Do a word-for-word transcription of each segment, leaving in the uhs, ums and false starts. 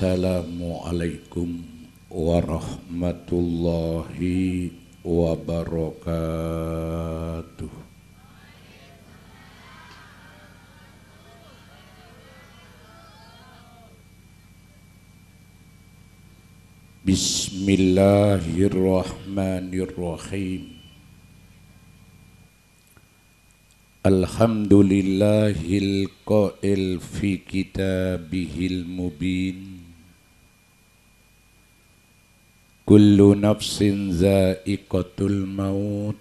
Assalamualaikum warahmatullahi wabarakatuh. Bismillahirrahmanirrahim. Alhamdulillahil qail fi kitabihil mubin. Kullu nafsin za'iqatul maut.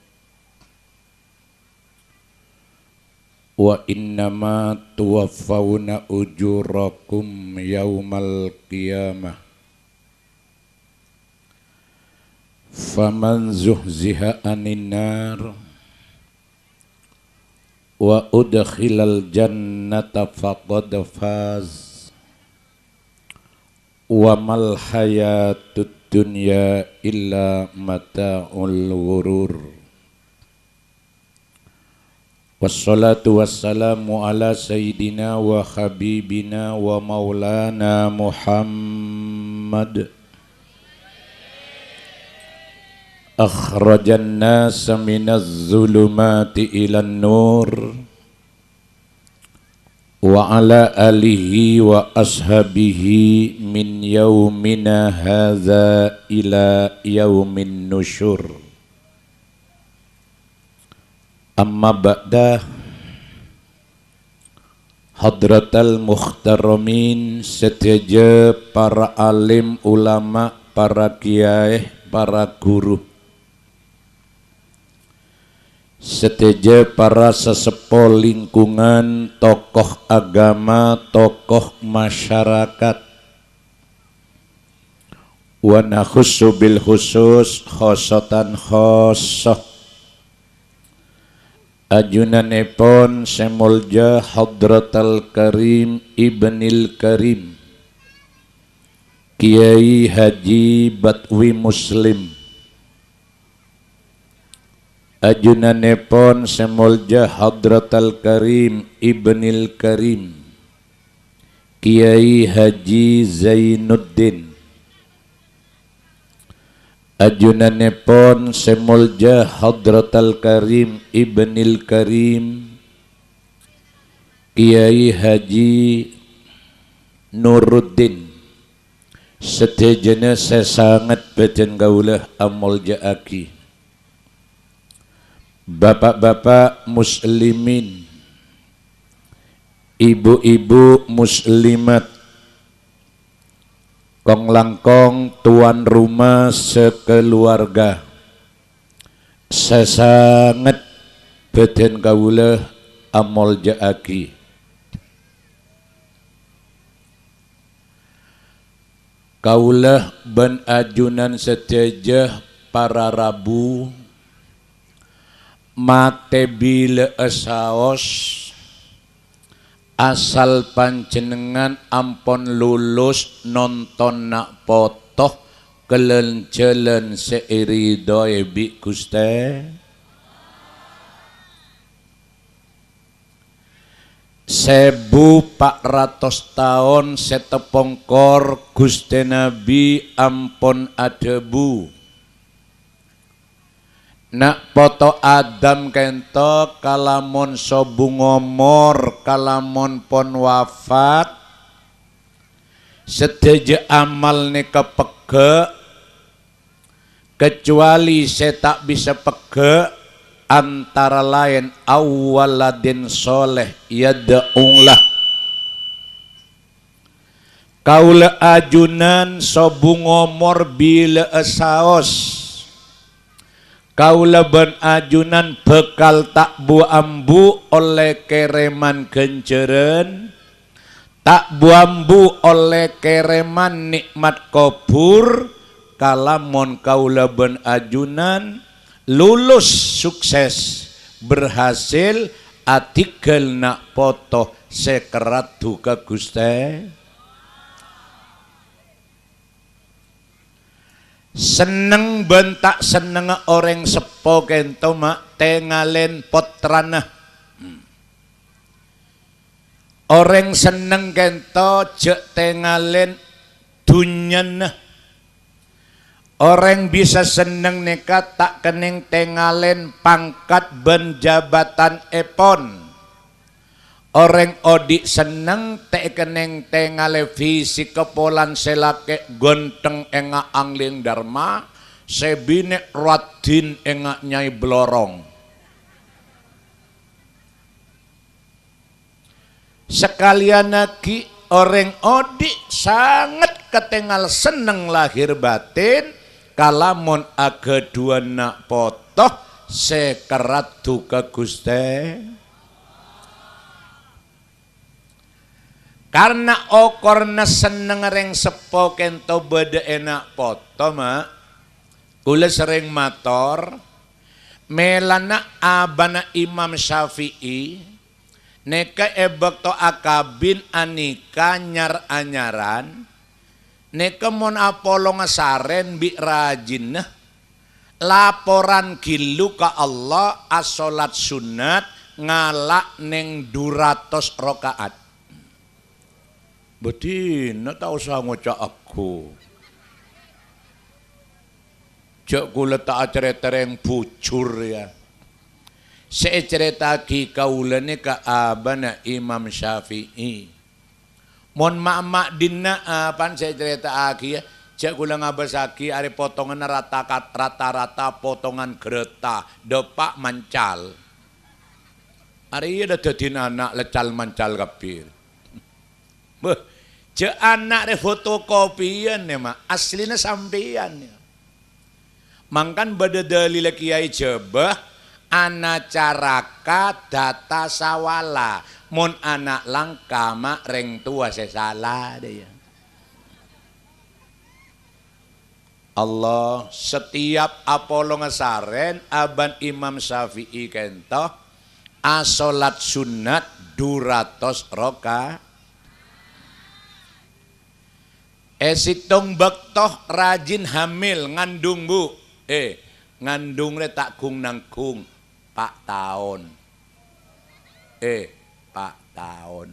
Wa innama tuwaffawna ujurakum yaumal qiyamah. Faman zuhziha 'anin nar wa udkhilal jannata faqad faz. Wa mal hayatud dunya illa mata'ul ghurur. Wassalatu wassalamu ala sayyidina wa habibina wa maulana Muhammad. Akhrajan nasa minaz zulumati ilan nur. Wa ala alihi wa ashabihi min yaumina hadza ila yaumin nusyur. Amma ba'da, hadratal muhtaramin, sadhâjâ para alim ulama, para kiyaè, para guru. Sadhâjâ para saseppo lingkungan, tokoh agama, tokoh masyarakat. Wa nakhussu bil khusus, khosotan khosoh. Ajunanèpon sè molja Hadratal Karim Ibnil Karim, Kiai Haji Badwi Muslim. Ajunanèpon sè molja Hadratal Karim Ibnil Karim, Kiai Haji Zainuddin. Ajunanèpon sè molja Hadratal Karim Ibnil Karim, Kiai Haji Nuruddin. Sadhâjâna sè sanget bâdhân kaulâ amolja'aghi. Bapa'-bapa' muslimin, ibu-ibu muslimat, kong-langkong tuan rumah sakaluwarga, sè sanget bâdhân kaulâ amolja'aghi. Kaulâ bân ajunan sadhâjâ para rabu, matè bilâ'â saos, asal panjhennengngan ampon lulus nonton na' poto ka lan-jhâlân sè èridhoè bi' Ghustè. Sèbu pa' ratos taon sè tapongkor Ghustè Nabbhi ampon adhâbu, "Na' poto Adam kènto kalamon sobung omor, kalamon pon wafat, sadhâjâ amal nèka pegghâ', kacuali sè ta' bisa pegghâ', antara laèn aw waladin sholeh yad'u lah." Kaulâ ajunan sobung omor bilâ'â saos. Kaulâ bân ajunan bhâkal ta' bu-ambu ollè kèrèman ghânjhârân, ta' bu-ambu ollè kèrèman nè'mat kobhur, kalamon kaulâ bân ajunan lulus sukses, berhasil, adhingghâl na' poto sè karaddhu ka Ghustè. Senneng bân ta' sennengnga orèng seppo kènto ma' tèngalèn pottrana. Hmm. Orèng senneng kènto jhâ' tèngalèn dhunnyana. Orèng bisa senneng nèka ta' kennèng tèngalè pangkat bân jabatanèpon. Orèng odi' senneng ta' kennèng tèngalè fisik polana sè lakè' ghântheng ènga' angling dharma, sè binè' raddhin ènga' nyai blorong. Sakalèyan aghi' orèng odi' sanget katèngal senneng lahir batin, kalamon aghâdhuwân na' poto sè karaddhu ka Ghustè. Karna okorna senneng rèng seppo kènto bâdâ è na' poto, Ma'. Kaulâ serrèng mator, mèlana abana Imam Syafi'i, nèka è bâkto akabin anika nyar-anyaran, nèka mon apolonga sarèn bi' rajina, laporan ghillu ka Allah, asolat sunnat ngala' neng dhu ratos raka'at. Bâdina ta' osa ngoca'aghu. Jhâ' kaulâ ta' acarèta rèng bujur, ya. Sè ècarèta'aghi kaulâ nèka abana Imam Syafi'i. Mon ma'-emma' dinna', apa sè ècarèta'aghi, ya, jhâ' kaulâ ngabâssaghi arè potonganna rata-, rata-rata potongan grata, dâpa' mancal. Arèya dâddhi ana' leccal-mancal kabbhi. Bâh, jhâ' ana' rè fotokopian, ya, Ma'. Aslina sampèyan, ya. Mangkana bâdâ dalilla Kèyaè Jhâbâ, "Ana caraka data sawala, mon ana' langka ma' rèng towa sè sala," dâ' iyâ. Allah, setiap apolonga sarèn abân Imam Syafi'i kènto, asolat sunnat dhu ratos raka-, È sèttong bâkto rajin hamil, ngandung, Bu. Eh, ngandung rè ta' gung-nanggung, pa' taon. Eh, pa' taon.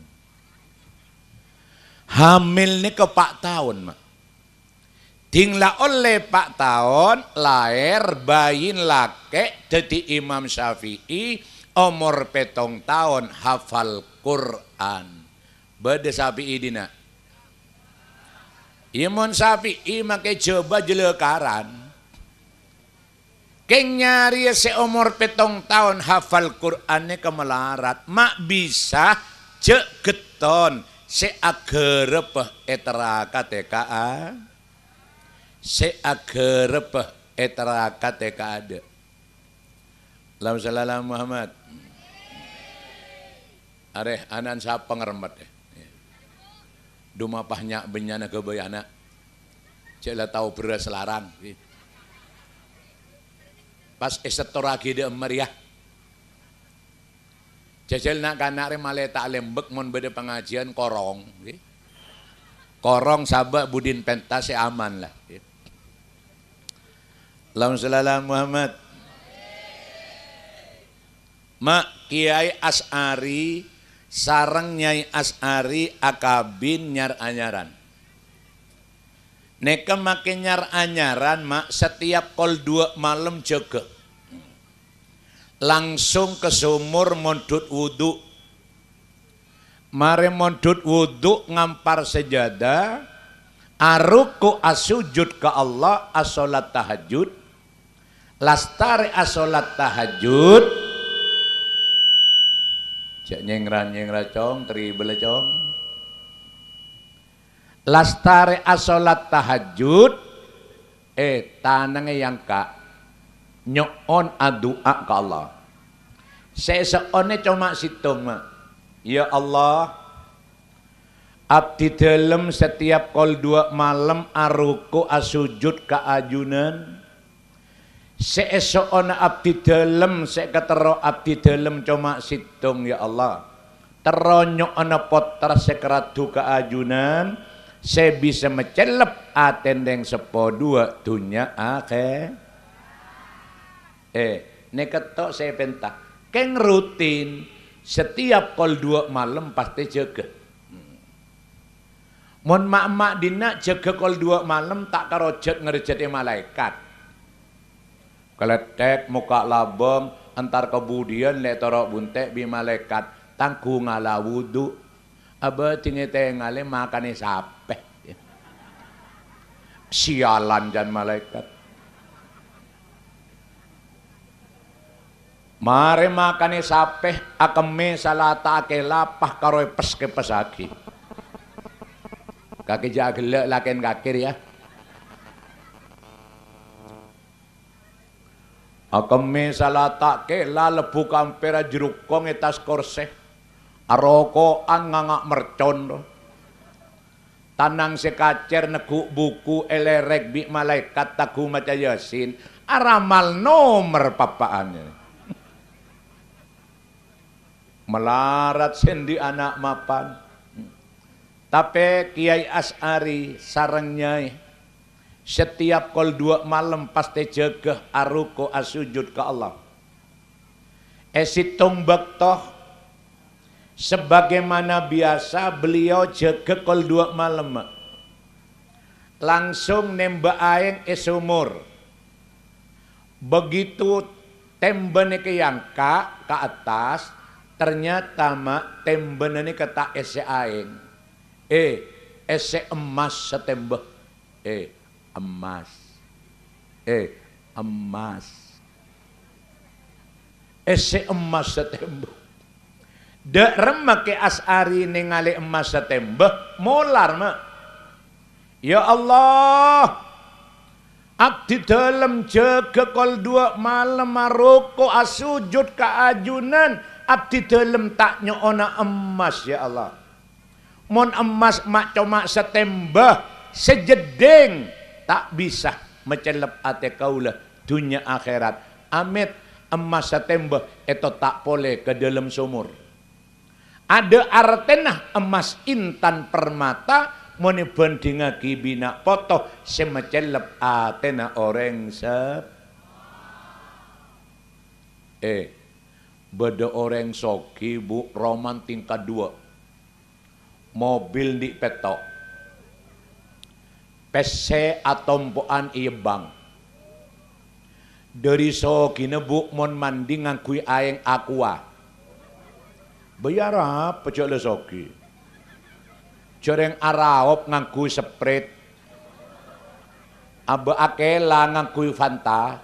Hamil nèka pa' taon, Ma'. Ding la ollè pa' taon, laèr bâi lakè' dâddhi Imam Syafi'i, omor pèttong taon, hafal Qur'an. Bâdâ Syafi'i dinna'? Iyâ, mon Syafi'i makè Jhâbâ jhâlâkaran. Kèng nyarèya sè omor pèttong taon hafal Qur'an nèka malarat, ma' bisa jhâ' ghetton sè aghârâbbhâ èterrakatè ka a-, sè aghârâbbhâ èterrakatè kaadâ'. Allahumma shalli ala Muhammad. Arè ana'na sapa ngaremmet, eh? Dumapah nya'-bânnya'na ghâbây ana'. Jhâ' la tao bherrâs larang, eh. Pas èsettorraghi dâ' emma rèya. Jhâjhâl na'-kana' rè malè ta' lembek mon bâdâ pangajiân korong, eh. Korong sabâ' budina pènta sè aman la, eh. Allahumma shalli ala Muhammad. Ma', Kèyaè Asy'ari sareng Nyai Asy'ari akabin nyar-anyaran. Nèka makè nyar-anyaran, Ma', setiap kol dua malem jâgâ. Langsung ka somor mondhut wudu. Marè mondhut wudu, ngampar sajâdâ, aruku' asujud ka Allah, asolat tahajjud. Lastarè asolat tahajjud. Jhâ' nyèngra-nyèngra, Cong, tribâlâ, Cong. Lastarè asolat tahajjud, eh, tanangè yangka', nyo'on adu'a ka Allah. Sè èso'onè coma sèttong, Ma'. Ya Allah, abdhi dhâlem setiap kol dua malem aruku' asujud ka ajunan. Sè èso'ona abdhi dhâlem, sè èkaterro abdhi dhâlem coma sèttong, ya Allah. Terro nyo'ona pottra sè karaddhu ka ajunan, sè bisa macellep atèn rèng seppo dua dhunnya akhè-, eh, nèka to' sè èpènta. Kèng rutin, setiap kol dua malem pastè jâgâ. Hmm. Mon ma'-emma' dinna' jâgâ kol duwâ' malem ta' karojhât ngarojhâtè malaèkat. Kalèthèk, mokka' labâng, entar kabudiyân lè' toro' bunte' bi' malaèkat, "Tang ghun ngala' wudu', abâdingè tengalè makanè sapè." Sialan can malaèkat. Marè makanè sapè, akemmè salata'aghi la pas karo èpès-kèpèssaghi. Kakè jhâ' ghellâ' lakèn kakè rèya. Akemmè salata'aghi la lebbu ka ampèra jhârukong è attas korsè. Aroko'an nganga' mercon. Tanang sè kacèr neggu' buku èlèrèk bi' malaèkat ta' ghun maca Yasin, aramal nomer pappa'an. Malarat sè andi' ana' mapan. Tapè Kèyaè Asy'ari sareng Nyaè, setiap kol duwâ' malem pastè jâgâ aruku' asojud ka Allah. È sèttong bâkto, sebagaimana biasa, beliau jâgâ kol duwâ' malem, langsung nèmbâ aèng è somor. Begitu tèmbâna èkèyangka' ka attas, ternyata, ma', tèmbâna nèka ta' èssè aèng. Eh, èssè emmas satèmbâ. Eh, emmas. Eh, emmas. Èssè emmas satèmbâ. Dâ' remma Kè Asy'ari nèngalè emmas satèmbâ, molar, ma'. "Ya Allah, abdhi dhâlem jâgâ kol duwâ' malem, aruku' asojud ka ajunan, abdhi dhâlem ta' nyo'ona emmas, ya Allah." Mon emmas ma'-coma' satèmbâ sè jeddhing, ta' bisa macellep atè kaulâ dhunnya akhèrat. Amèt emmas satèmbâ ètotta' polè ka dhâlem somor. Adâ' artèna emmas intan permata mon èbhândhingngaghi bi' na' poto sè macellep atèna orèng sè, eh, bâdâ orèng soghi, Bu, roman tingkat duwâ'. Mobil andi' pètto'. Pèssè atompo'an è bank. Dâri soghina, Bu, mon mandi ngangghuy aèng Aqua. Bâjâr apa jhâ' la soghi? Jhâreng araop ngangghuy Sprite. Abâ' akèla ngangghuy Fanta.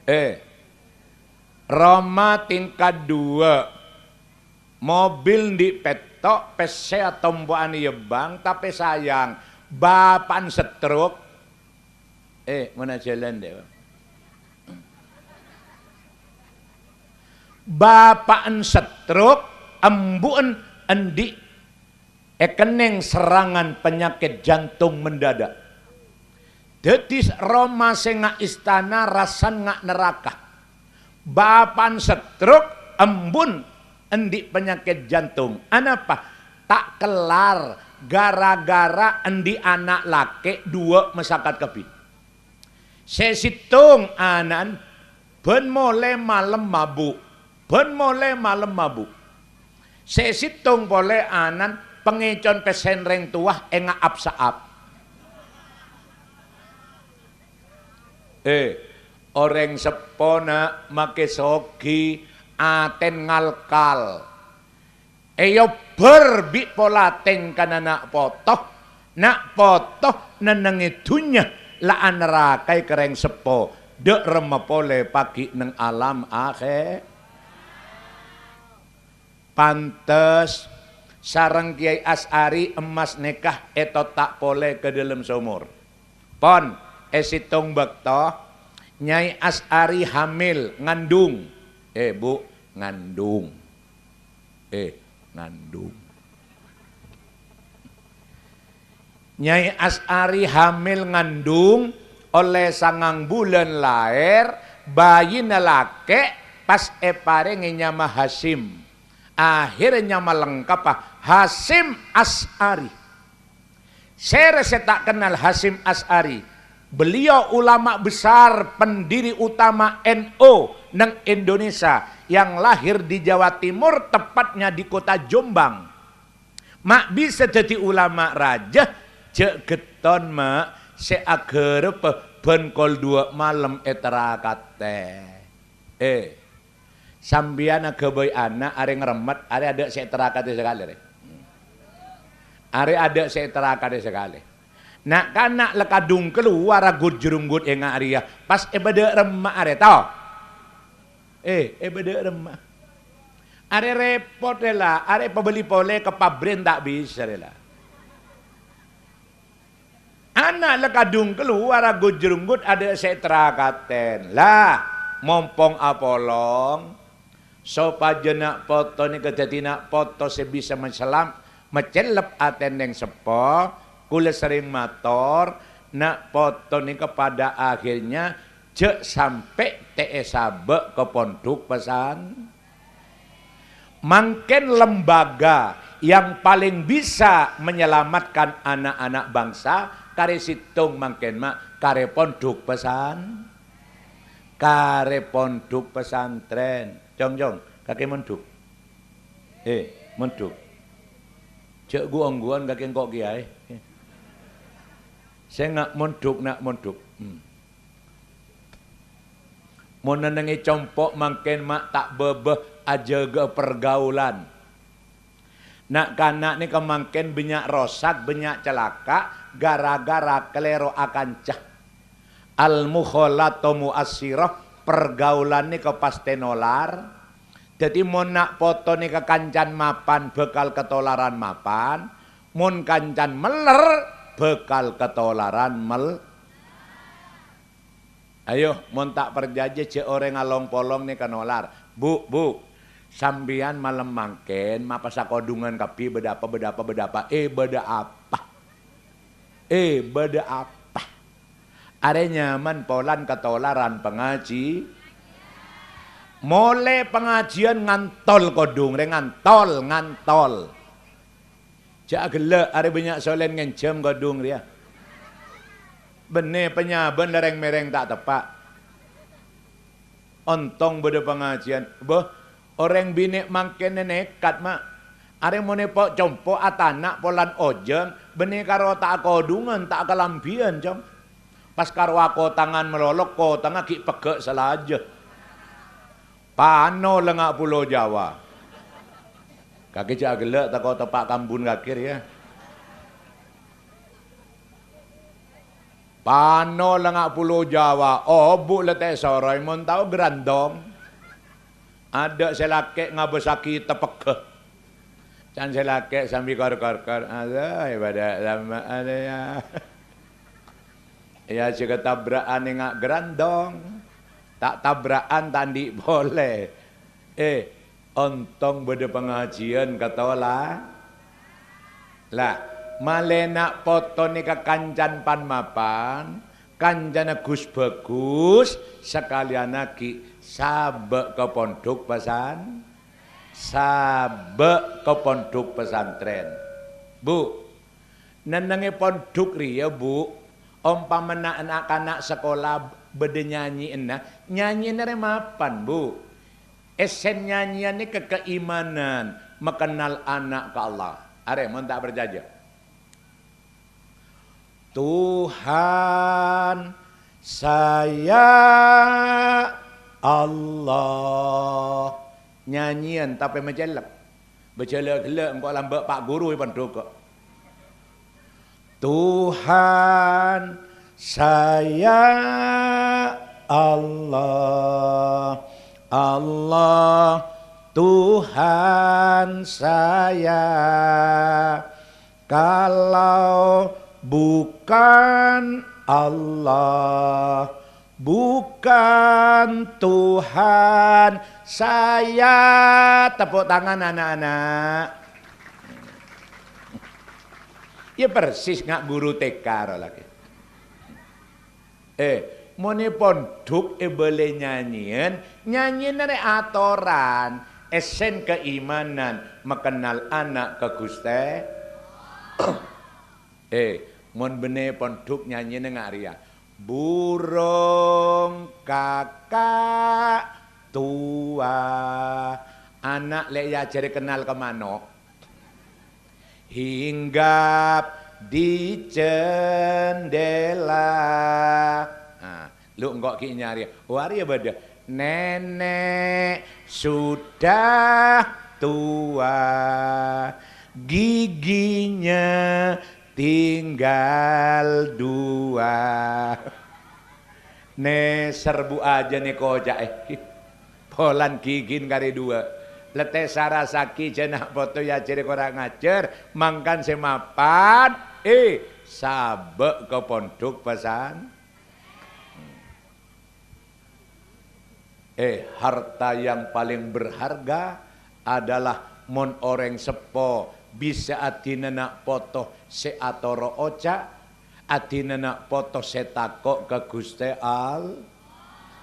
Eh, roma tingkat duwâ'. Mobil andi' pètto', pèssè atompo'an è bank, tapè sayang, bapa'na stroke. Eh, ngona jhâlân, deh. Bapa'na stroke, embu'na andi' èkennèng serangan penyakit jantung mendadak. Dhâddhi roma sè nga' istana, rassana nga' neraka. Bapa'na stroke, embu'na andi' penyakit jantung. Anapa? Ta' kellar gara-gara andi' ana' lakè' duwâ' masakat kabbhi. Sè sèttong ana'na bân molè malem mabu', bân molè malem mabu'. Sè sèttong polè ana'na pangècon pèssèna rèng towa ènga' ap-saap. Eh, orèng seppona makè soghi, atèna ngalkal. Èobbhâr bi' pola tèngkana na' poto, na' poto nennengngè dhunnya la anarakaè ka rèng seppo, dâ' remma polè paghi' neng alam akhè-, Pantes, sareng Kèyaè Asy'ari emmas nèka ètotta' polè ka dhâlem somor. Pon, è sèttong bâkto, Nyai Asy'ari hamil, ngandung. Eh, Bu, ngandung. Eh, ngandung. Nyai Asy'ari hamil ngandung, ollè sangang bulân laèr, bhâjina lakè', pas èparèngè nyama Hasyim. Akhèrra nyama lengkappa Hasyim Asy'ari. Sèrè sè ta' kennal Hasyim Asy'ari? Beliau ulama besar, pendiri utama N U neng Indonesia, yang lahir di Jawa Timur, tepatnya di kota Jombang. Ma' bisa dhâddhi ulama rajâ, jhâ' ghetton, Ma', sè aghârâbhâ bân kol duwâ' malem èterakatè. Eh, sampèyan aghâbây ana' arè ngremmet, arè adâ' sè èterakatè sakalè, rè. Arè adâ' sè èterakatè sakalè. Na'-kana' la kadhung kalowar aghut-jhârungghut enga' rèya, pas èbâdâ' remma arè, to? Eh, èbâdâ' remma. Arè rèpot, rè, la. Arè pabâli polè ka pabrèn ta' bisa, rè, la. Ana' la kadhung kalowar aghut-jhârungghut adâ' sè èterakatè. Lah, mompong apolong, sopajâ na' poto nèka dhâddhi na' poto sè bisa maselam-, macellep atèna rèng seppo, kaulâ serrèng mator, na' poto nèka pada akhirnya jhâ' sampè' ta' èsabâ' ka pondhuk pesan-, Mangkèn lembaga yang paling bisa menyelamatkan anak-anak bangsa karè sèttong mangkèn, Ma', karè pondhuk pesan-, karè pondhuk pesantren. Cong, cong, kakè mondhuk. Eh, mondhuk. Jhâ' ghu-ongghuwân kakè engko' kèyaè. Sènga' mondhuk, na' mondhuk. Hmm. Mon nennengngè compo' mangkèn, Ma', ta' bâbâ ajâgâ pergaulan. Na'-kana' nèka mangkèn bânnya' rosak, bânnya' calaka' gara-gara kalèro akanca. Al-mukhalatatu mu'assirah, pergaulan nèka pastè nolar. Dhâddhi, mon na' poto nèka kancan mapan, bhâkal katolaran mapan. Mon kancan mèller, bhâkal katolaran mèl-, Ayo, mon ta' parcajâ, jhâ' orèng along-polong nèka nolar. Bu, Bu, sampèyan malem mangkèn mapassa kodhungan kabbhi, bâdâ apa, bâdâ apa, bâdâ apa? Eh, bâdâ apa? Eh, bâdâ apa? Arè nyaman polana katolaran pangaji-, molè pangajiân ngantol kodhung, rè, ngantol, ngantol. Jhâ' ghellâ', arè bânnya' solèn ngènjhâm kodhung rèya. Bânnè panyabân la rèng-mèrèng ta' teppa'. Ontong bâdâ pangajiân. Bâh, orèng binè' mangkèn nèkat, Ma'. Arè mon èpo-, compo' atana' polana ojhân, bânnè karo ta' akodhungan, ta' akalambhiyân, Cong. Pas karo akotangan malolo, kotangnga ghi' pegghâ' salajâ. Pano lengnga' Pulo Jawa. Kakè jhâ' ghellâ' tako' teppa' kambun kakè rèya. Pano lengnga' Pulo Jawa, obu' la ta' èsoroy mon tao grandong. Adâ' sè lakè' ngabâssaghi tepegghâ. Can sè lakè' sambi kor-kor-kor, "Aduh, bâdâ lamma arèya." Iyâ, jhâ' katabra'an enga' grandong. Ta' tabra'an ta' andi' polè. Eh, ontong bâdâ pangajiân katola-, lah, malè na' poto nèka kancan pan-mapan, kancana gus-bhâgus, sakalèyan aghi' sabâ' ka pondhuk pesan-, sabâ' ka pondhuk pesantren. Bu, Nennengngè pondhuk rèya, Bu, ompamana na'-kana' sakola bâdâ nyanyèyanna, nyanyèyanna rè mapan, Bu. Èssèn nyanyèyan nèka kaimanan, makennal ana' ka Allah. Arè, mon ta' parcajâ. Tuhan, saya Allah. Nyanyèyan tapè macellep. Bâjâlâ ghellâ' engko' lambâ' Pa' Guru è pondhuk. Tuhan saya Allah, Allah Tuhan saya. Kalau bukan Allah, bukan Tuhan saya. Tepuk tangan, anak-anak. Ya, persis nga' guru T K ro lagi. Eh, mon è pondhuk èbâlâi nyanyèyan, nyanyèyanna rè atoran, èssèn kaimanan, makennal ana' ka Ghustè. Eh, mon bânnè pondhuk nyanyèyanna nga' rèya. Burung kakak tua. Ana' lè' èajhâri kennal ka mano'. Hinggap di jendela. Nah, lu engko' ghi' nyarè. Oh, arèya bâdâ. Nenek sudah tua, giginya tinggal dua. Nè serbu ajâ nè koca'è. Polana gigina karè duwâ'. Lètè sarasaghi jhâ' na' poto èajhâri korang ajhâr, mangkana sè mapan, eh, sabâ' ka pondhuk pesan. Eh, harta yang paling berharga adalah mon orèng seppo bisa adina na' poto sè atoro' oca', adina na' poto sè tako' ka Ghustè All-,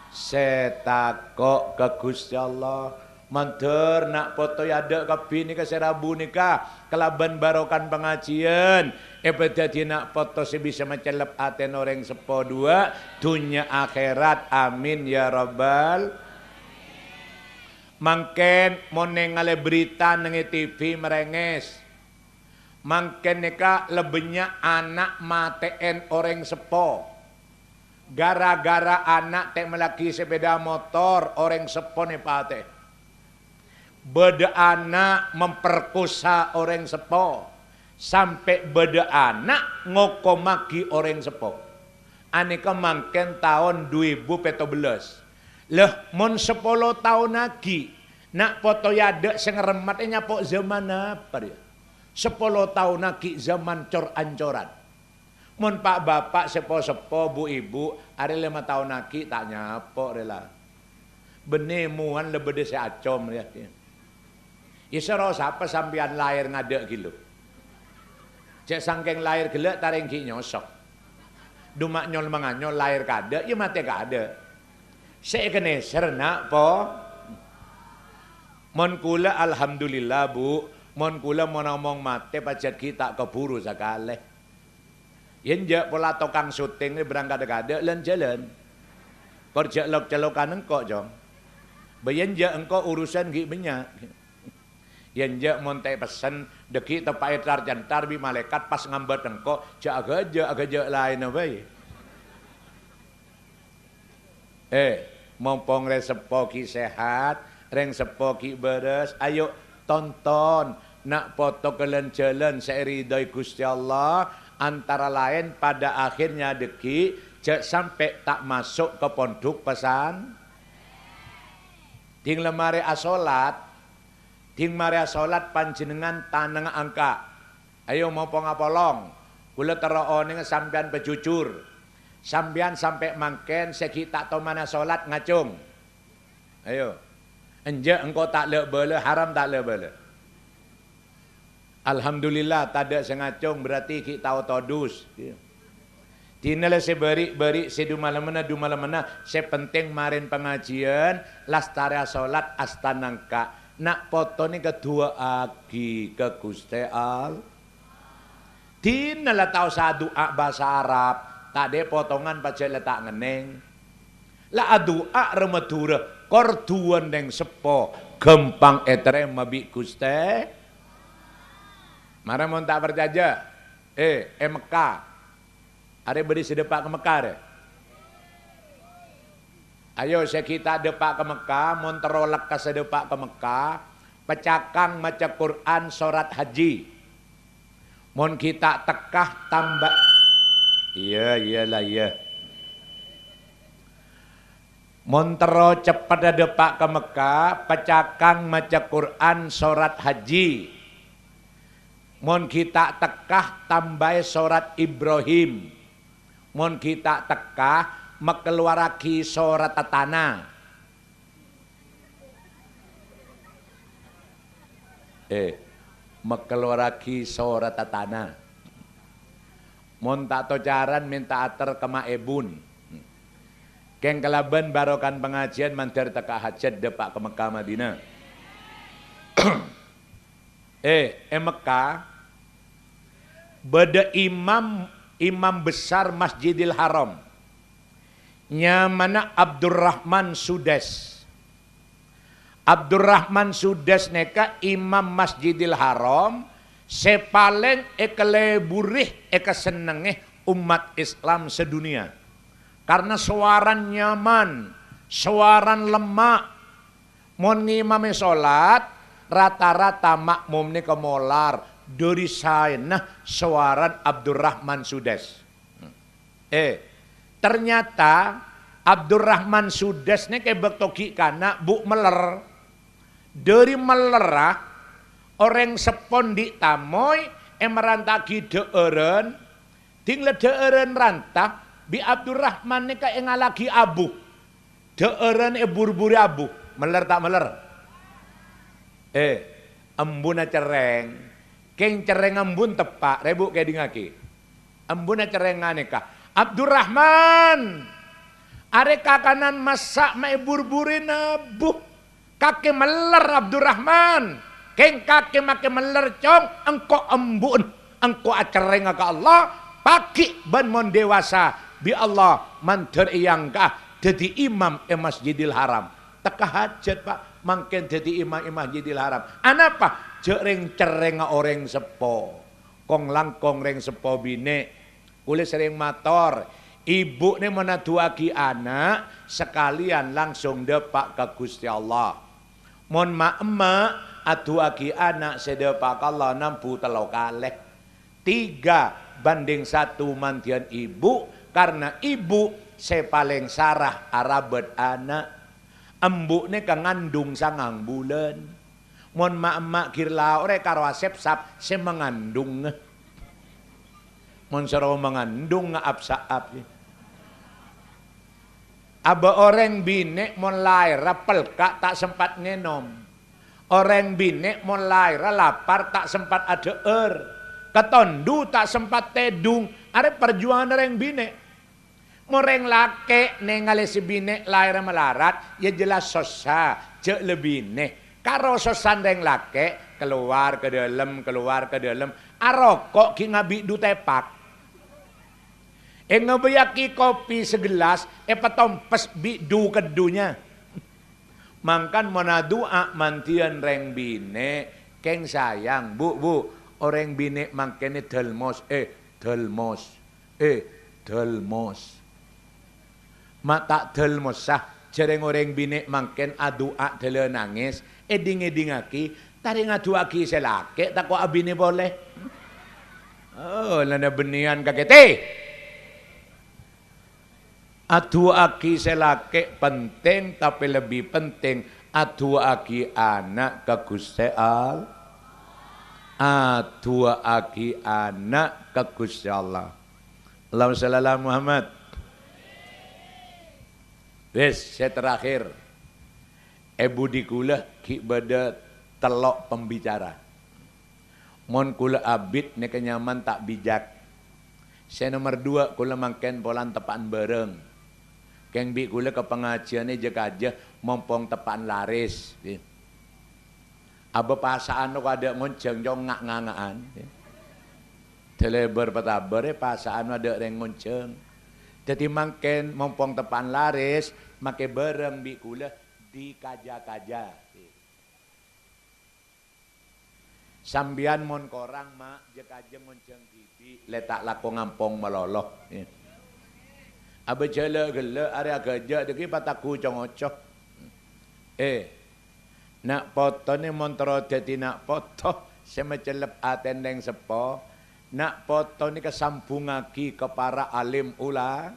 sè tako' ka Ghustè Allah. Mandhâr na' poto è adâ' kabbhi nèka sè rabu nèka, kalabân barokana pangajhiyân, èpadhâddhi na' poto sè bisa macellep atèna orèng seppo duwâ', dhunnya akhèrat. Amin, ya rabbal. Mangkèn mon nèngalè berita neng è T V marèngès. Mangkèn nèka lebbi bânnya' ana' matè'èn orèng seppo. Gara-gara ana' tèmellaghi sepèda motor, orèng seppona èpatè'è. Bâdâ ana' memperkosa orèng seppo, sampè' bâdâ ana' ngokomaghi orèng seppo. Anèka mangkèn taon du èbu pètto bellâs. Lah, mon sapolo taon aghi', na' poto è adâ' sè ngaremmat è nyapo' zaman apa, rèya? Sapolo taon aghi' zaman cor-ancoran. Mon pa'-bapa' sè po-seppo, bu-ibu, arè lèma taon aghi' ta' nyapo', rè, la. Bânnè mowan la bâdâ sè acom, rèya. Èsoro sapa sampèyan laèr ngadâ' ghilo? Jhâ' sangkèng laèr ghellâ' tarèng ghi' nyosok. Duma' nyol-manganyol laèr kaadâ', iyâ matè kaadâ'. Sè èkanèser, na', po. Mon kaulâ, alhamdulillah, Bu. Mon kaulâ mon omong matè, pajhât ghi' ta' kabhuru sakalè. Iyâ enjâ' pola tokang syuting rè berangkat kaadâ' lan-jhâlân. Kor jhâ' lok-cèlokan engko', Cong. Bâ iyâ enjâ' engko' urusan ghi' bânnya'. Iyâ enjâ' mon ta' èpessen, dâggi' teppa'è tar-cèntar bi' malaèkat pas ngambât engko', jhâ' aghâjâ', aghâjâ' laènna bhâi. Eh, mompong rè seppo ghi' sehat, rèng seppo ghi' bârâs, ayo tonton na' poto ka lan-jhâlân sè èridhoi Ghustè Allah, antara laèn pada akhirnya dâggi' jhâ' sampè' ta' maso' ka pondhuk pesan. Ding la marè asolat, ding marè asolat panjhennengngan tanangnga angka'. Ayo, mompong apolong. Kaulâ terro onènga sampèyan pajhujhur. Sampèyan sampè' mangkèn sè ghi' ta' toman asolat ngacong. Ayo. Enjâ' engko' ta' la'-bâlâ, haram ta' la'-bâlâ. Alhamdulillah, tadâ' sè ngacong, berarti ghi' tao todus. Dina la sè bâri'-bâri', sè du-malemmanna, du-malemmanna, sè penting marèn pangajhiyân, lastarè asolat, astana angka'. Na' poto nèka du'aaghi ka Ghustè All-, Dina la tao sè adu'a bhâsa Arab, ta' dâ' potongan pajhât la ta' ngennèng. La adu'a rè Madhurâ, kor duwân rèng seppo, ghâmpang ètarèma bi' Ghustè. Mara mon ta' parcajâ, eh, è Mekka. Arè bâdâ sè dâpa' ka Mekka, rè? Ayo, sè ghi' ta' dâpa' ka Mekka, mon terro lekkassa dâpa' ka Mekka, pacakang maca Qur'an sorat haji. Mon ghi' ta' tekka, tamba-, iyâ, iyâ la, iyâ. Mon terro ceppetta dâpa' ka Mekka, pacakang maca Qur'an sorat haji. Mon ghi' ta' tekka, tambâi sorat Ibrahim. Mon ghi' ta' tekka, makalowaraaghi sorat tatana. Eh, makalowaraaghi sorat tatana. Mon ta' tocaran, mènta ater ka ma' èbun. Kèng kalabân barokana pangajhiyân mandhâr tekka hajhât dâpa' ka Mekka Madinah. Eh, è Mekka, bâdâ imam, imam besar Masjidil Haram. Nyamana Abdurrahman Sudes. Abdurrahman Sudes nèka imam Masjidil Haram sè palèng èkalèburi, èkasennengngè ommat Islam sadhunnya. Karna sowarana nyaman, sowarana lemma'. Mon ngimamè solat, rata-rata makmum nèka molar dhâri saèna sowarana Abdurrahman Sudes. Eh, ternyata Abdurrahman Sudes nèka è bâkto ghi' kana' bu' meller. Dhâri mellerra, orèng seppo andi' tamoy èmaranta'aghi dhâ'ârân, ding la dhâ'ârân ranta bi' Abdurrahman nèka èngallaghi abu. Dhâ'ârân èbur-buri abu. Meller ta' meller? Eh, embuna cerrèng. Kèng cerrèngnga embun teppa', rè bu' kèdingngaghi. Embuna cerrèng nganèka, "Abdurrahman! Arè kakanan massa' ma' èbur-buri abu. Kakè meller, Abdurrahman! Kèng kakè makè meller, Cong, engko' embu'en, engko' acerrèngnga ka Allah, paghi' bân mon dewasa, bi' Allah mandhâr èangka' dhâddhi imam è Masjidil Haram." Tekka hajat, Pak, mangkèn dhâddhi imam è Masjidil Haram. Anapa? Jhâ' rèng-cerrèngnga orèng seppo. Kong-langkong rèng seppo binè'. Kulâ serrèng mator, ibu nè mon adu'aaghi ana', sakalèyan langsung dâpa' ka Ghustè Allah. Mon ma'-emma' adu'aaghi ana' sè dâpa' ka Allah nambu tello kalè. Tiga banding satu mandhiyân ibu, karna ibu sè palèng sara arabât ana'. Embu' nèka ngandung sangang bulân. Mon ma'-emma' ghi' la orèng karo asèpsap sè mangandhungnga. Mon soro mangandhungnga ap-sa'ap, yâ. Abâ' orèng binè' mon laèrra pelka' ta' sempat ngènom. Orèng binè' mon laèrra lapar ta' sempat adhâ'âr. Katondhu ta' sempat tèdung. Arè parjuwangan orèng binè'. Mon rèng lakè' nèngalè sè binè' laèrra malarat, yâ jelas sossa, jhâ' la binè'. Karo sossana rèng lakè', kalowar ka dâlem, kalowar ka dâlem, aroko' ghi' ngabi' du tèpak. Èngabâyyâghi kopi sagellas, èpatompes bi' du-keddunya. Mangkana mon adu'a mandhiyân rèng binè', kèng sayang, Bu', Bu', orèng binè' mangkèn dâlmos, eh, dâlmos. Eh, dâlmos. Ma' ta' dâlmossa, jhâ' rèng-orèng binè' mangkèn adu'a dâlâ nangès, èding-èdingngaghi, tarè ngadu'aaghi sè lakè', tako' abinè polè. Oh, la na bânnèyan kakè tè. Adu'aaghi sè lakè' penting, tapè lebbi penting adu'aaghi ana' ka Ghustè All-, adu'aaghi ana' ka Ghustè Allah. Allahumma shalli ala Muhammad. Wis, sè terakhir. È budi kulâ ghi' bâdâ tello' pembicara. Mon kulâ abit nèka nyaman ta' bijak. Sè nomer duwâ', kulâ mangkèn polana teppa'an bârâng. Kèng bi' kulâ ka pangajiânna jâ-kajâ mompong teppa'an larès. Abâ pasa'an kok adâ' ngonjhâng, cong, nga'-nganga'an. Dâlèbâr patabâr, è, pasa'an adâ' rèng ngonjhâng. Dâddhi mangkèn, mompong teppa'an larès, makè bârâng bi' kulâ dikaja-kaja. Sampèyan mon korang, Ma', jâ-kajâ ngonjhâng dhibi', lè ta' lako ngampong malolo. Abâ jhâlâ' ghellâ', arè aghâjâ' dhâggi' pataggu co-ngoco. Eh, na' poto nè mon terro dhâddhi na' poto sè macellep atèna rèng seppo, na' poto nèka sambhungngaghi ka para alim ula-,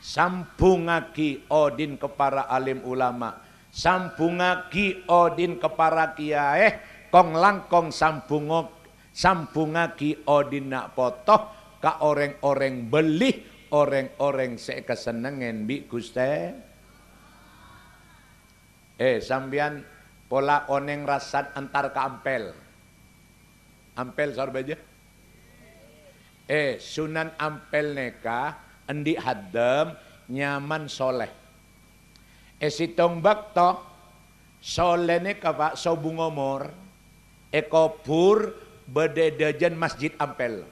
sambhungngaghi odhi'na ka para alim ulama, sambhungngaghi odhi'na ka para kiyaè, kong-langkong sambhungo-, sambhungngaghi odhi'na na' poto ka orèng-orèng bâli, orèng-orèng sè èkasennengngè bi' Ghustè. Eh, sampèyan pola onèng rassana entar ka Ampel. Ampel, Sorbhâjâ? Eh, Sunan Ampel nèka andi' haddhâm nyamana Soleh. È sèttong bâkto, Soleh nèka, Pa', sobung omor, èkobhur bâdâ è dâjâna Masjid Ampel.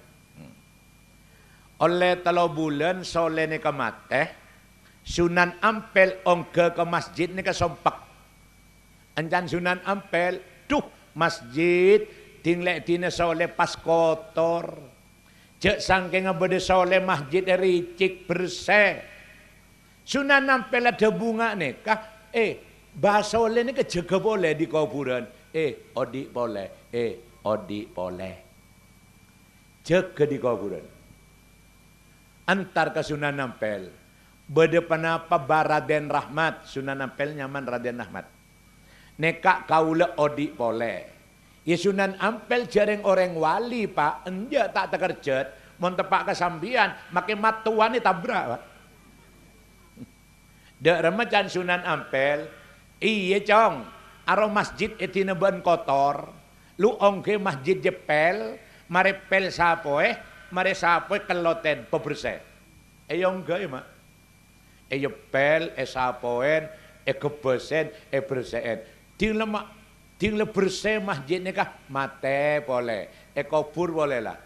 Ollè tello bulân Soleh nèka matè, Sunan Ampel ongghâ ka masjid nèka sompek. Encan Sunan Ampel, "Dhu, masjid ding lè' dinah sole pas kotor. Jhâ' sangkèngnga bâdâ sole masjid èricik bersè." Sunan Ampel adhâbu nga' nèka, "Eh, Mbah Sole nèka jâgâ polè dhi kobhurân. Eh, odi' polè. Eh, odi' polè. Jâgâ dhi kobhurân." Entar ka Sunan Ampel. Bâdâ ponapa Mbah Raden Rahmat? Sunan Ampel nyamana Raden Rahmat. "Nèka kaulâ odi' polè." "Iyâ, Sunan Ampel jhâ' rèng orèng wali, Pa', enjâ' ta' takerjhât. Mon teppa' ka sampèyan, makè mattowana tabrak, Pa'." Dâ' remma can Sunan Ampel, "Iyâ, Cong, aro masjid èdinah bâ'na kotor, lu ongghâ masjid jhâ' pel, marè pel sapoè, marè sapoè kelloten, pabersè." Èyongghâi, Ma'. Èyèpèl, èsapoèn, èghebbhâsèn, èbersè'èn. Ding la ma-, ding la bersè masjid nèka, matè polè, èkobhur polè la.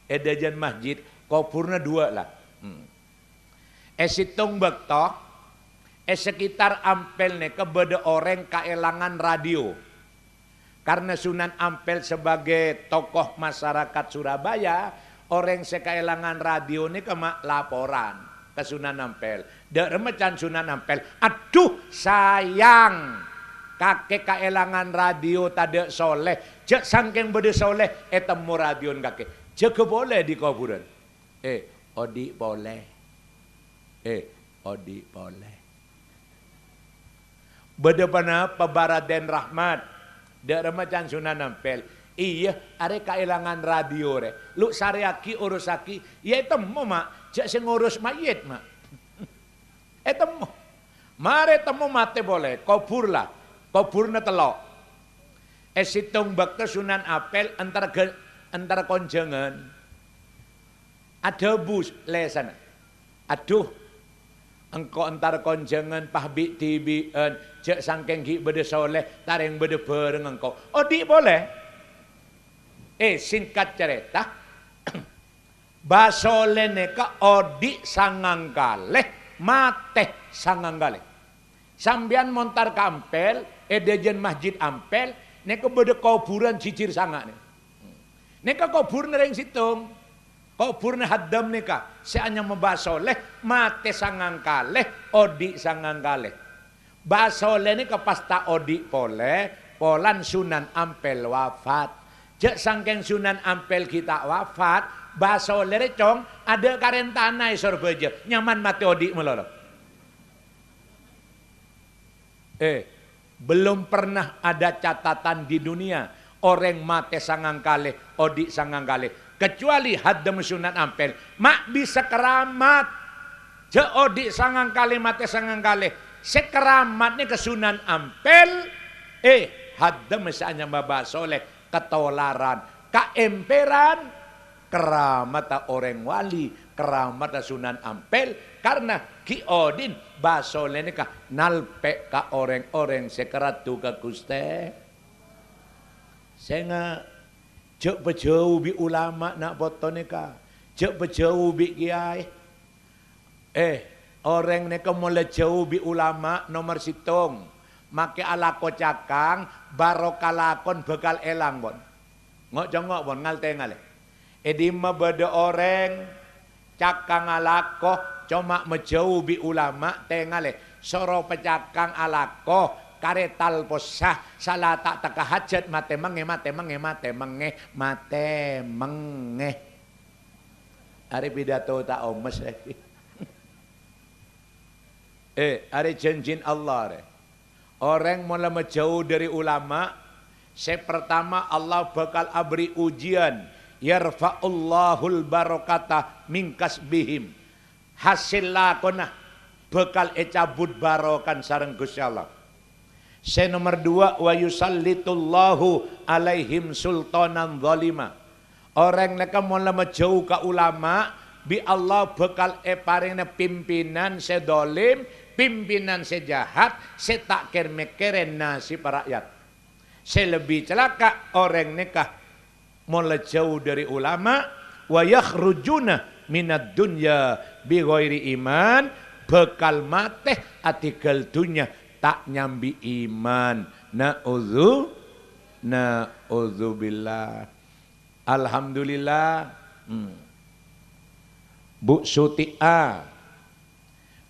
È dâjâna masjid, kobhurna duwâ' la. Hmm. È sèttong bâkto, è sekitar Ampel nèka bâdâ orèng kaèlangan radio. Karena Sunan Ampel sebagai tokoh masyarakat Surabaya, orèng sè kaèlangan radio nèka ma' laporan ka Sunan Ampel. Dâ' remma can Sunan Ampel, "Adhu, sayang! Kakè kaèlangan radio tadâ' solè. Jhâ' sangkèng bâdâ solè, ètemmo radiona kakè. Jâgâ polè dhi kobhurân." Eh, odi' polè. Eh, odi' polè. Bâdâ ponapa Mbah Raden Rahmat? Dâ' remma can Sunan Ampel. Iyâ, arè kaèlangan radio rè. Lu sarèyaghi, orossaghi. Iyâ, ètemmo, Ma'. Jhâ' sè ngorus mayyit, Ma'. Ètemmo. Marè temmo matè polè. Kobhur la. Kobhurna tello'. È sèttong bâkto Sunan Ampel entar ga-, entar konjhângan. Adhâbu lèsanna, "Adhu, engko' entar konjhângan pas bi'-dhibi'ân, jhâ' sangkèng ghi' bâdâ solè, ta' rèng bâdâ bhâreng engko'." Odi' polè. Eh, singkat carèta, Mbah Solè nèka odi' sangang kalè, matè sangang kalè. Sampèyan mon entar ka Ampel, è dâjâna Masjid Ampel, nèka bâdâ kobhurân jhijhir sanga' nè-, nèka kobhurna rèng sèttong. Kobhurna Haddam nèka, sè anyama Mbah Solè, matè sangang kalè, odi' sangang kalè. Mbah Solè nèka pas ta' odi' polè, polana Sunan Ampel wafat. Jhâ' sangkèng Sunan Ampel ghi' ta' wafat, Mbah Solè rè, Cong, adâ' karèntana è Sorbhâjâ, nyamana matè odi' malolo. Eh, belum pernah ada catatan di dunia orèng matè sangang kalè, odi' sangang kalè. Kecuali Haddam Sunan Ampel, ma' bisa keramat. Jhâ' odi' sangang kalè, matè sangang kalè. Sè keramat nèka Sunan Ampel, eh, Haddam sè anyama Mbah Solè, katolaran, kaèmpèran, keramatta orèng wali, keramatta Sunan Ampel, karna ghi' odi'na Mbah Solè nèka nalpè' ka orèng-orèng sè karaddhu ka Ghustè. Sènga', jhâ' pajhâu bi' ulama na' poto nèka, jhâ' pajhâu bi' kèyaè. Eh, orèng nèka mola jhâu bi' ulama nomer sèttong. Makè alako cakang, bhârokah lakon bhâkal èlang, pon. Ngo'-congo', pon, ngal-tèngalè. È dimma bâdâ orèng cakang alako, coma majhâu bi' ulama, tèngalè. Soro pacakang alako, karè talpossa, sala ta' tekka hajhât, matè mengngè, matè mengngè, matè mengngè, matè mengngè. Arè pidato ta' omes lagi. Eh, arè janjina Allah, rè. Orèng mola majhâu dâri ulama, sè partama Allah bhâkal aberri' ujian, "Yarfa'ullahul barakata min kasbihim." Hasèl lakona bhâkal ècabut barokana sareng Ghustè Allah. Sè nomer duwâ', "Wa yusallitullahu alaihim sultanan zalima." Orèng nèka mola majhâu ka ulama, bi' Allah bhâkal èparèngana pimpinan sè dzalim, pimpinan sè jahat, sè ta' kèr-mèkkèrè nasèbhâ ra'yat. Sè lebbi calaka' orèng nèka mola jhâu dâri ulama, "Wa yakhrujuna minad dunya bi ghairi iman, bhâkal matè adhingghâl dhunnya ta' nyambi iman. Na'udzu-, na'udzubillah. Alhamdulillah. Hmm. Bu' Suti'a.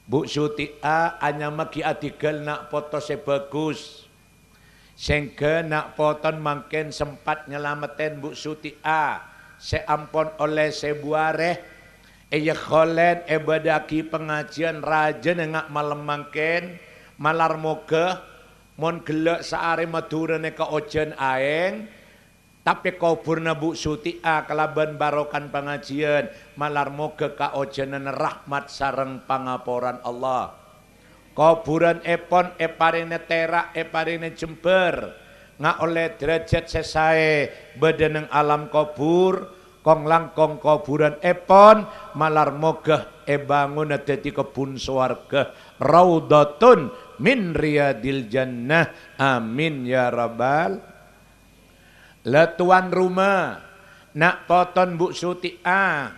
Bu' Suti'a anyama ghi' adhingghâl na' poto sè bhâghus. Sèngghâ na' poton mangkèn sempat nyalamettèn Bu' Suti'a sè ampon ollè sèbu arè. Èyèkholèn èbâdâ'aghi pangajiyân rajâna nga' malem mangkèn. Malar moghâ mon ghellâ' saarè Madhurâna kaojhân aèng, tapè kobhurrâ Bu' Suti'a kalabân barokan pangajiyân, malar moghâ kaojhânana rahmat sareng pangaporan Allah. Kobhurân èpon èparèngè tèra', èparèngè jembhâr, nga' ollè dârâjhât sè saè bâdâ neng alam kobhur, kong-langkong kobhurân èpon, malar moghâ èbângona dhâddhi kebbhun sowarghâ, raudhatun min riyadil jannah. Amin ya rabbal. La tuan rumah, na' poton Bu' Suti'a,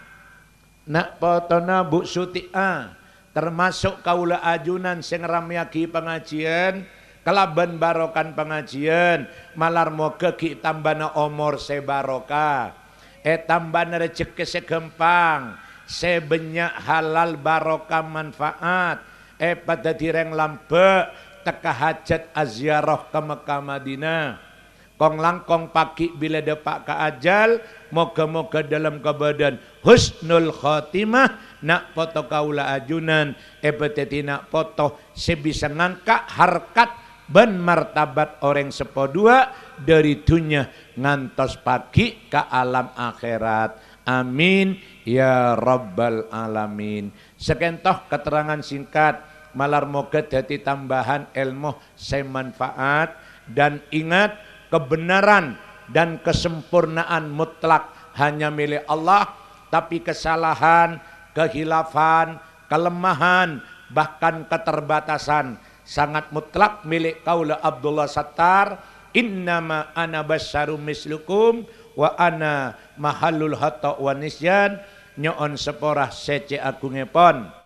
na' potona Bu' Suti'a, termasuk kaulâ ajunan sè ngramèyaghi pangajiyân, kalabân barokan pangajiyân, malar moghâ ghi' tambâna omor sè barokah, ètambâna rejhekkè sè ghâmpang, sè bânnya' halal barokah manfaat, èpadhâddhi rèng lambâ', tekka hajhât aziyaroh ka Mekkah Madinah. Kong-langkong pagghi' bilâ dâpa' ka ajhâl, moghâ-moghâ dâlem kabâdâ'ân husnul khotimah, na' poto kaulâ ajunan èpadhâddhi na' poto sè bisa ngangka' harkat bân martabat orèng seppo duwâ' dâri dhunnya ngantos pagghi' ka alam akhèrat. Amin, ya rabbal alamin. Sakènto keterangan singkat, malar moghâ dhâddhi tambâhân èlmo sè manfaat, dan ingat, kebenaran dan kesempurnaan mutlak hanya milik Allah, tapi kesalahan, kehilafan, kelemahan, bahkan keterbatasan sangat mutlak milik kaulâ Abdullah Sattar. "Innama ana basyarum mislukum wa ana mahallul khata' wa nisyan." Nyo'on sapora sè cè' agungngèpon.